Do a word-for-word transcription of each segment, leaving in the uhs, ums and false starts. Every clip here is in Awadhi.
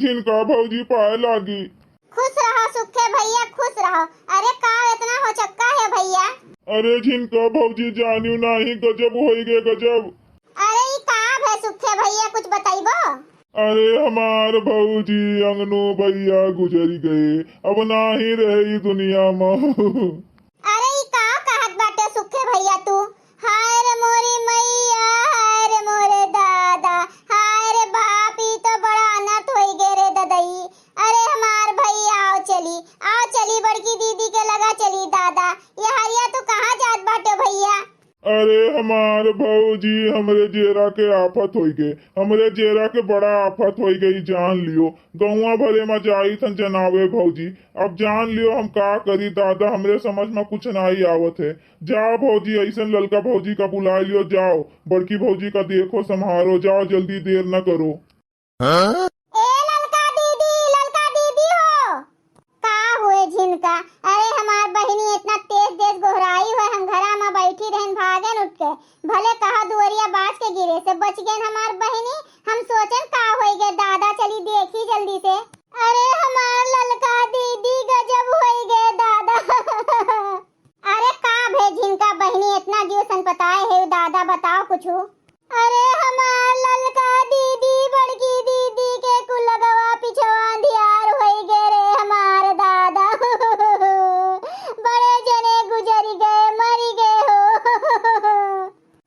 झिनका भौजी पाए लागी। खुश रहो सुखे भैया, खुश रहो। अरे का इतना हो चक्का है भैया? अरे झिनका भौजी जानियो नाही, गजब होई गए गजब। अरे ई का भे सुखे भैया, कुछ बतइबो? अरे हमार भौजी अंगनू भैया गुजरी गए, अब नाही रहे ई दुनिया में। अरे ई का कहत बाटे सुखे भैया तू? हाय रे मोरी मैया, हाय रे मोरे दादा, हाय रे बाप, ई तो बड़ा अनर्थ होई गे रे ददई। अरे हमार भैया आओ चली, आओ चली बड़की दीदी के लगा चली दादा। ये हरिया तू कहाँ जात बाटे भैया? अरे हमार भौजी, हमरे जेरा के आफत होई गए, हमरे जेरा के बड़ा आफत होई गई, जान लियो। गौवा भरे में जाई थन जनावे भौजी, अब जान लियो हम का करी दादा, हमरे समझ में कुछ नाही आवत है। जाओ भौजी, ऐसन ललका भौजी का बुला लियो, जाओ बड़की भौजी का देखो संभारो, जाओ जल्दी, देर न करो। ए ललका दीदी, ललका दीदी हो। का हुए झिनका? अरे हमार बहिनी इतना तेज तेज गोहराई हुए, हम घरा में बैठी रहन, भागन उठ के। भले कहा दुअरिया बाज के गिरे से बच गए हमार बहिनी। हम सोचन का होई गए दादा, चली देखी जल्दी से। अरे हमार ललका दीदी गजब होई गए दादा। अरे का भे झिनका बहिनी इतना जीव सनपताए है दादा, बताओ कुछु। अरे हमार ललका दीदी, बड़की दीदी के कुलगवा पिछवा अंधियार होई गे रे हमार दादा। बड़े जने गुजरी गए, मरी गए हो।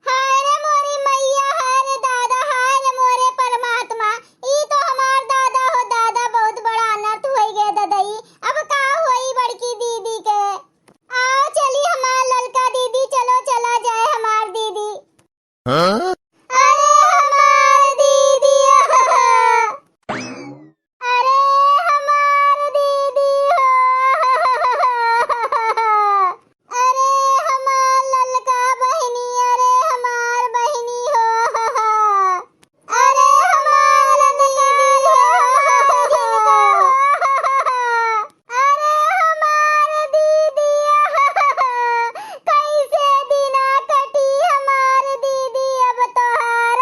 हाय रे मोरी मैया, हाय रे दादा, हाय रे मोरे परमात्मा, ई तो हमार दादा हो दादा, बहुत बड़ा अनर्थ होई गए ददई। अब का होई बड़की दीदी के? आओ चली हमार ललका दीदी, चलो चला जाए हमार दीदी। अरे हमार दीदी, अरे हमार दीदी हो, अरे हमार ललका बहिनी, अरे हमार बहिनी हो, अरे हमार दीदी हो, अरे हमार दीदी, कैसे दिना कटी हमार दीदी अब तोहार।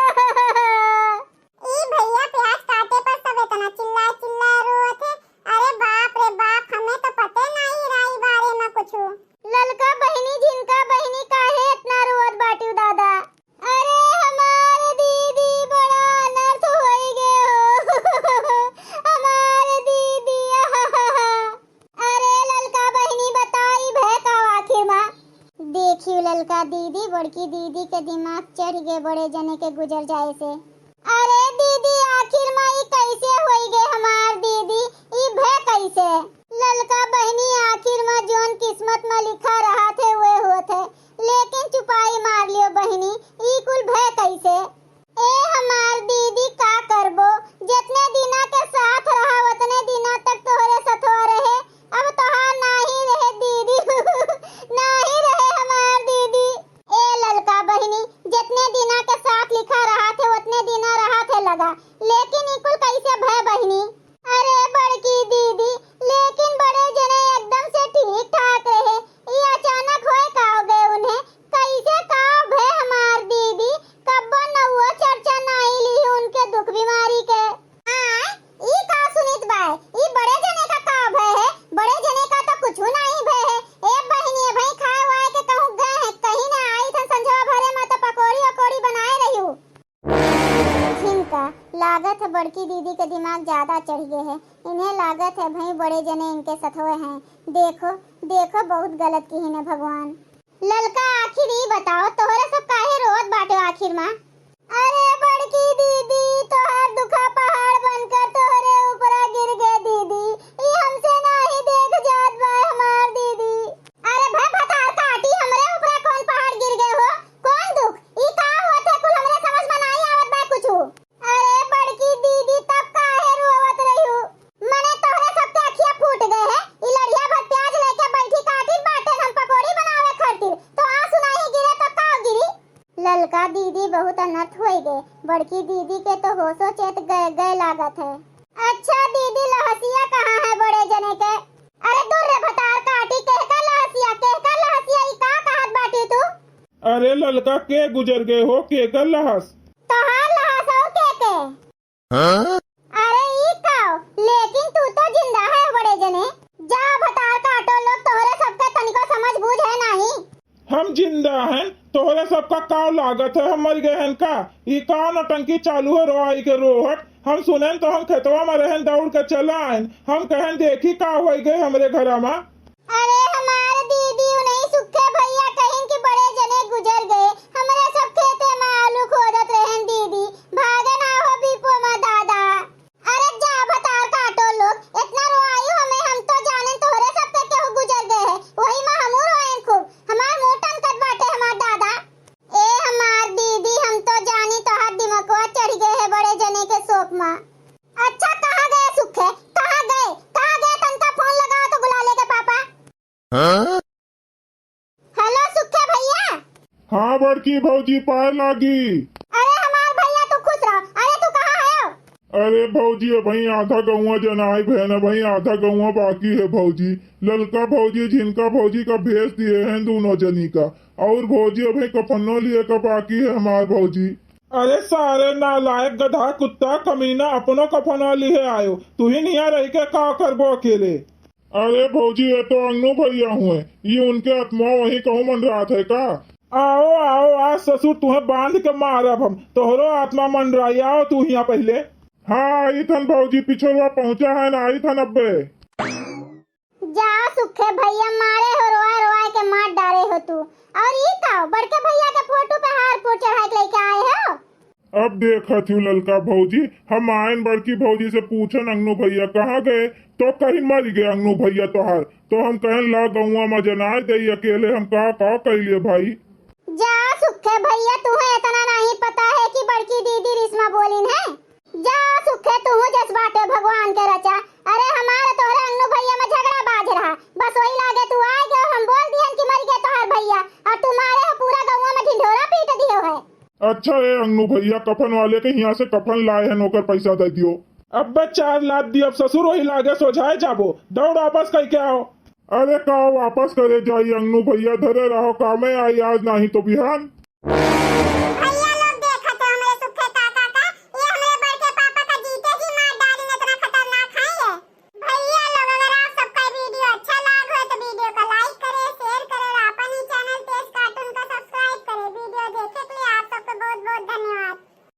ई भैया प्याज काटे पर सब इतना चिल्ला चिल्ला रोवत है। अरे बाप रे बाप, हमें तो पते नाही रहा ई बारे में कुछ। ललका बहिनी, झिनका बहिनी, काहे इतना रोवत बाटिउ दादा? अरे हमार दीदी बड़ा अनर्थ होई गे हो। हमार दीदी। अरे ललका बहिनी बताओ ई भय का आखिर मा? देखियो ललका दीदी, बड़की दीदी के दिमाग चढ़ गे बड़े जने के गुजर जाए से। अरे दीदी आखिर मा ई कैसे होई गे हमार दीदी, ई भय कैसे? ललका बहिनी आखिर मा जोन किस्मत मा लिखा रहा थे वे होत है। लेकिन चुपाई मार लियो बहिनी, ई कुल भय कैसे? ए हमार दीदी का करबो, जितने दिना के साथ रहा उतने दिना तक तोहरे सथवा रहे, अब तोहार नाही रहे दीदी। नाही रहे हमार दीदी। ए ललका बहिनी, जितने दिना के साथ लिखा रहा थे उतने दिना रहा थे लगा, लेकिन ई कुल कैसे भय बहिनी? अरे बड़की दीदी, लेकिन बड़े जने एकदम से ठीक ठाक रहे, ई अचानक होए का हो गए उन्हें? कैसे का भे हमार दीदी? कब्बो नउओ चर्चा नाही ली उनके दुख बीमारी के। आय, ई का सुनित बाय? ई बड़े जने का का भे है? बड़े जने का तो कुछ नाही भे है। ए बहिनी, ए भाई खाए वाए के कहूँ गए हैं, कहीं ना आई थन संझवा भरे में तो पकौड़ी अकौड़ी बनाए रही हूँ। झिनका, लागत है बड़की दीदी के दिमाग ज्यादा चढ़ गए है। इन्हें लागत है भई बड़े जने इनके सथवे हैं। देखो, देखो, बहुत गलत किहिन है भगवान। ललका, आखिर ई बताओ, तोहरे सब काहे रोवत बाटे आखिर मा? अरे बड़की दीदी, तोहार दुखा पहाड़ बनकर तोहरे ऊपरा गिर गए दीदी। ई हमसे नाही देख जात बा हमार दीदी। अरे भय भतार काटी, हमरे ऊपरा कौन पहाड़ गिर गए हो? कौन दुख? ई का होत है कुल हमरे समझ में नाही आवत बा कुछु। अरे बड़की दीदी, तब काहे रोवत रही हो? मने तोहरे सबके अखिया फूट गए है। ई लड़िया भर प्याज लेके बैठी काटित बाटे हम पकौड़ी बनावे खातिर, तो आंसू नाही गिरे तो का गिरी? ललका दीदी बहुत अनर्थ होई गए, बड़की दीदी के तो होशो चेत गए, गए लागत है। अच्छा दीदी, लहसिया कहाँ है बड़े जने के? अरे दूर रे भतार काटी, केहका लहसिया, केहका लहसिया, ई का कहत बाटी तू? अरे ललका, के गुजर गए हो, केकर लहस? तोहार लहस और के के? हाँ? अरे ई का? हम जिंदा हन, तोहरे सबका काव लागत है, हम मर गए हन का? ई का नौटंकी चालू है, रोआई के रोहट? हम सुनेन तो हम खेतवा में रहन, दौड़ के चला आएन। हम कहन, देखी का होइ गए हमरे घरा में। अरे हमार दीदी, उन्हीं सुखे भैया कहिन कि बड़े जने गुजर गए। हमरे सब खेते में आलू खोदत रहन दीदी, भागे ना हो बीपो में दादा। अरे जा भतार काटो लोग, इतना रोआयु हमें, हम तो जानेन तोहरे सब पे केहू गुजर गए है, वही में हमू रोएन खूब। हमार मुंह टनकत बाटे हमार दादा। ए हमार दीदी, हम तो जानी तोहार दिमकवा चढ़ गए है बड़े जने के शोक में। अच्छा कहाँ गए सुखे, कहाँ गए, कहाँ गए? तनका फोन लगाओ तो गुलाले के पापा। हाँ? हेलो सुखे भैया। हाँ बड़की भौजी, पाए लागी। अरे हमार भैया तू खुश रहो। अरे तू कहाँ है? अरे भौजी, अबहीं आधा गौवा जनाई भैन, अबहीं आधा गौवा बाकी है भौजी। ललका भौजी, झिनका भौजी का भेज दिए हैं दोनों जनी का। और भौजी, अबहीं कफनो लिए का बाकी है हमार भौजी। अरे सारे नालायक गधा कुत्ता कमीना, अपनो कफनो लिए आयो, तू ही निया रही के का करबो अकेले? अरे भौजी, ये तो अंगनू भैया हुए, ये उनके आत्मा वहीं कहूँ मंडरात है का? आओ, आओ, आज ससुर तुहें बांध के मारब हम, तोहरो आत्मा मंडराई, आओ तू हियाँ पहिले। हाँ, आई थन भौजी, पिछोरवा पहुँचा है ना, आई थन अब्बे। जा सुखे भैया, मारे हो रोए रोए के मार डारे हो तू। और ई का, बड़के भैया के फोटो पे हार फूल चढ़ाए के लेके आए हो? अब देखत हूँ ललका भौजी, हम आयन बड़की भौजी से पूछन, "अंगनू भैया कहाँ गए?" तो कहिन, "मरि गए अंगनू भैया तोहार।" तो हम कहन, "ला गौवा में जनाए दे, अकेले हम का का कैलिए भाई।" जा सुखे भैया, तुहे इतना नहीं पता है कि बड़की दीदी रिश्मा बोलिन है। जा सुखे, तुहू जस बाटे भगवान के रचा। अरे हमार तोहरे अंगनू भैया में झगड़ा बाज रहा, बस वही लागे तू आए गए, हम बोल दिहन कि मरि गए तोहार भैया, और तुम्हारे हो पूरा गौवा में ढिंढोरा पीट दियो है। अच्छा ए अंगनू भैया, कफन वाले के हियाँ से कफन लाए हन, ओकर पैसा दे दियो। अब्बे चार लात दियब ससुर, वही लागे सोझाए जाबो, दौड़ वापस कइके आओ। अरे का वापस करे जाई अंगनू भैया, धरे रहो, कामे आई आज नाही तो बिहान। भैया